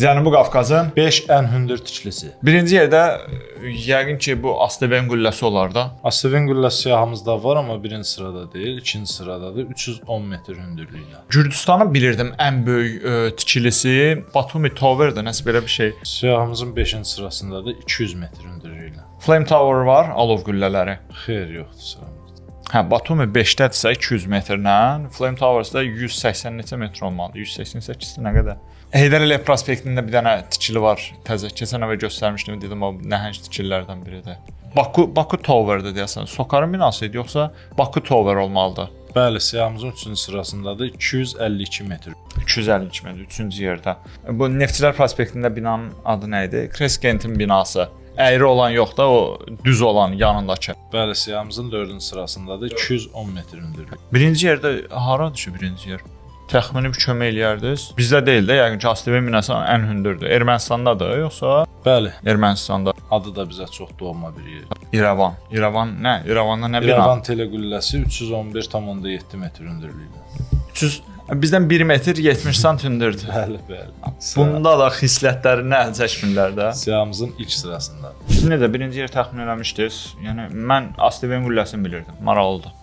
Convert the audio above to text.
Cənubi Qafqazın 5 ən hündür tikilisi. Birinci yerdə yəqin ki, bu Asteven qülləsi olar da. Asteven qülləsi siyahımızda var, amma birinci sırada deyil, ikinci sıradadır. 310 metr hündürlüklə. Gürcüstanı bilirdim ən böyük tikilisi. Batumi Tower-dir, nəsə belə bir şey. Siyahımızın 5-ci sırasındadır, 200 metr hündürlüklə. Flame Tower var, alov qüllələri. Xeyr, yoxdur sıramızda. Hə, Batumi 5-dədirsə 200 metrlə, Flame Towers da 180 neçə metr olmalıdır? 188 nə qədər? Heydər Əliyev prospektində bir dənə tikili var təzə. Keçən həftə göstərmişdim, dedim o nəhəng tikililərdən biridir. Baku Tower-dır deyəsən. Sokarın binası idi yoxsa Baku Tower olmalıdır? Bəli, siyahımızın 3-cü sırasındadır, 252 metr. 252 metr 3-cü yerdə. Bu Neftçilər prospektində binanın adı nə idi? Kreskentin binası. Əyri olan yox da, o düz olan yanındakı. Bəli, siyahımızın 4-cü sırasındadır, 210 metr hündürlük. Birinci yerdə hara düşür birinci yer? Təxmini bir kömək eləyərdiniz. Bizdə deyil də, yəqin ki, ASTV binası ən hündürdür. Ermənistandadır yoxsa? Bəli, Ermənistanda. Adı da bizə çox doğma bir yer. İrəvan. İrəvan nə? İrəvanda nə bina? İrəvan teleqülləsi 311,7 metr hündürlüklə. 300 bizdən 1 metr 70 sant hündürdür. Bəli, bəli. Bunda da xislətlərini əl çəkmirlər də. Siyahımızın ilk sırasındadır. Siz necə birinci yer təxmin eləmişdiniz? Yəni mən ASTV qülləsini bilirdim. Maraqlıdır.